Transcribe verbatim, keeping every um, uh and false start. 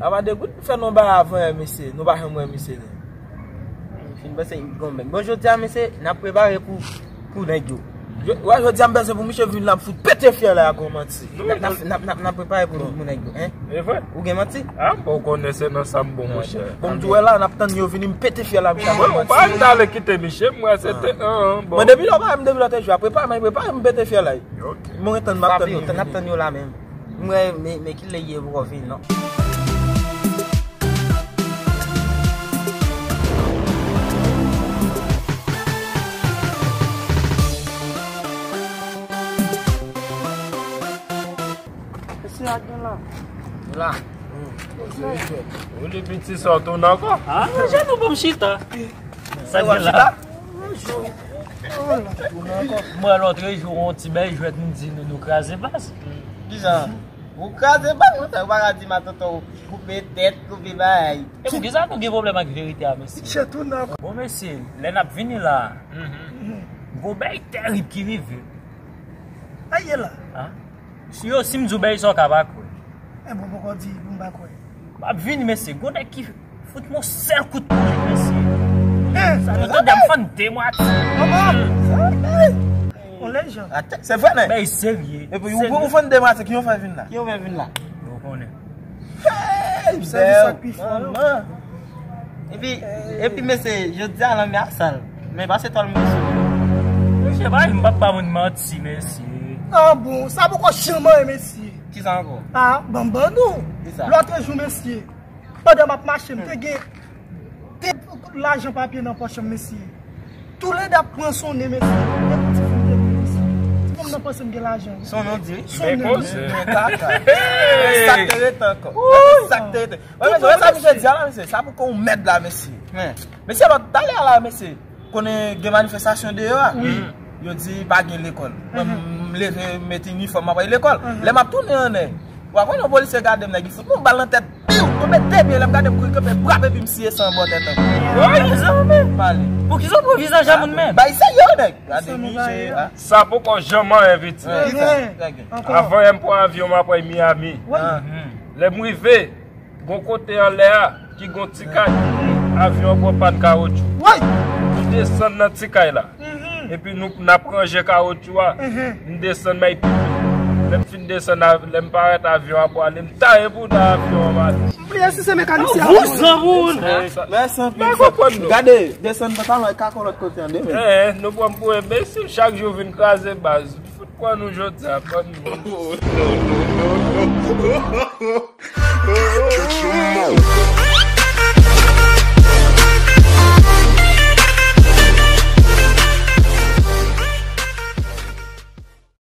Apa de goud fè nou bay avan yè, mesye. Nou pa janm wè misye, non. Fin panse gon bèk. Bon, jodi a, mesye, n ap prepare pou, pou nèg yo. Jodi a, m bezwen pou misye vin la, m fout pete fyèl la, gon manti. N ap, n ap, n ap, n ap prepare pou, pou nèg yo, hein? E vre? Ou gen manti? Ah, bon, ou konnen se nan sa m bon, monchè. Bon, m di w la, n ap tann yo vini, m pete fyèl la, m chita. Ou pa vin ale kite misye, m wè se te, an, an, bon. Mwen depi lò, m depi lò te jwe, prepare, m prepare, m pete fyèl la. Ok. Mwen tann, m ap tann yo, n ap tann yo la menm. M wè, men, men ki lè ye pou w vini, non. Mesye a gen la. La. Ou li piti sa w tounen ankò? Ah, je nou ban m chita. Sa gen la. Mwen lòt jou yon ti bèl jwèt m di nou, nou kraze baz. Kijan? Ou kraze baz, ou sa, ou pa ka di matonton ou koupe tèt, koupe bagay. E poukisa nou gen pwoblèm ak verite a, mesye? Bon, mesye, lè n ap vini la, gon bèy tèrib ki rive. Aye la. Ah. Si yo, si m di w bèy sa, w ka pa kwè. E bon, poko di pou m pa kwè. M ap vini, mesye. Gon nèg ki fout m yon sèl kout poud, mesye. Hein? Sa nou tande m fann de mwatye. Kòman? On lejann. Atè, se vre, nèg? Bèy serye. Epi ou, ou fann de mwatye, ki yon fè vin la? Ki yon fè vin la? Ou konnen. Hey, sèvis ak pi fò, yo. Epi, epi, mesye, jodi a lanmè a sal. Men pase twal mwen sou. Mesye, bay m pap ba moun manti, mesye. Ah bon, sa poko chanm anyen, mesye. Kisa ankò? Ah, ban m ban nou. Kisa? Lòt jou, mesye. Pandan m ap mache, m te gen te lajan papye nan pòch mwen, mesye. Toulède ap pran sonnen, mesye. Epi ti fi m te di, mesye. Ti fanm nan panse m gen lajan. Sonnen w di wi. Sonnen. Men kaka. Sa k te rete ankò? Sa k te rete? Wè, mesye, wè sa misye di a la, mesye. Sa poko yon mèd la, mesye. Mesye, lòt talè a la, mesye. Konnen gen manifestasyon deyò a. Wi. Yo di pa gen lekòl. Mwen, m leve, m mete inifòm, m ap al lekòl. Lè m ap tounen annè, w ap wè yon polisye gade m, nèg, li fout m yon bal nan tèt. Piw! Tonbe de pye, lè m gade m kouri kanpe, brap, epi m siye san bò tèt an. Woy! Zanmi! Pale. Poukisa w pran vizaj a moun menm? Bay serye, nèg. Gade misye, ah. Sa poko janm anyen, piti. Kisa? Avan yè m pran avyon, m ap al Miami. Lè m rive, gon kote anlè a, ki gon ti kay. Avyon an pran pàn kawotchou. Woy! Nou desann nan ti kay la. Epi nou, n ap ranje kawotchou a. M desann bay pipi. Lè m fin desann, lè m parèt avyon an pwale, m taye bouda avyon an male. M bliye si se mekanisyen an. Mèsi anpil. Gade, desann pantalon e kakòlòt kote an demen. Eh, nou pran m pou enbesil, chak jou vin kraze baz. Fout pran nou jodi a, pran nou.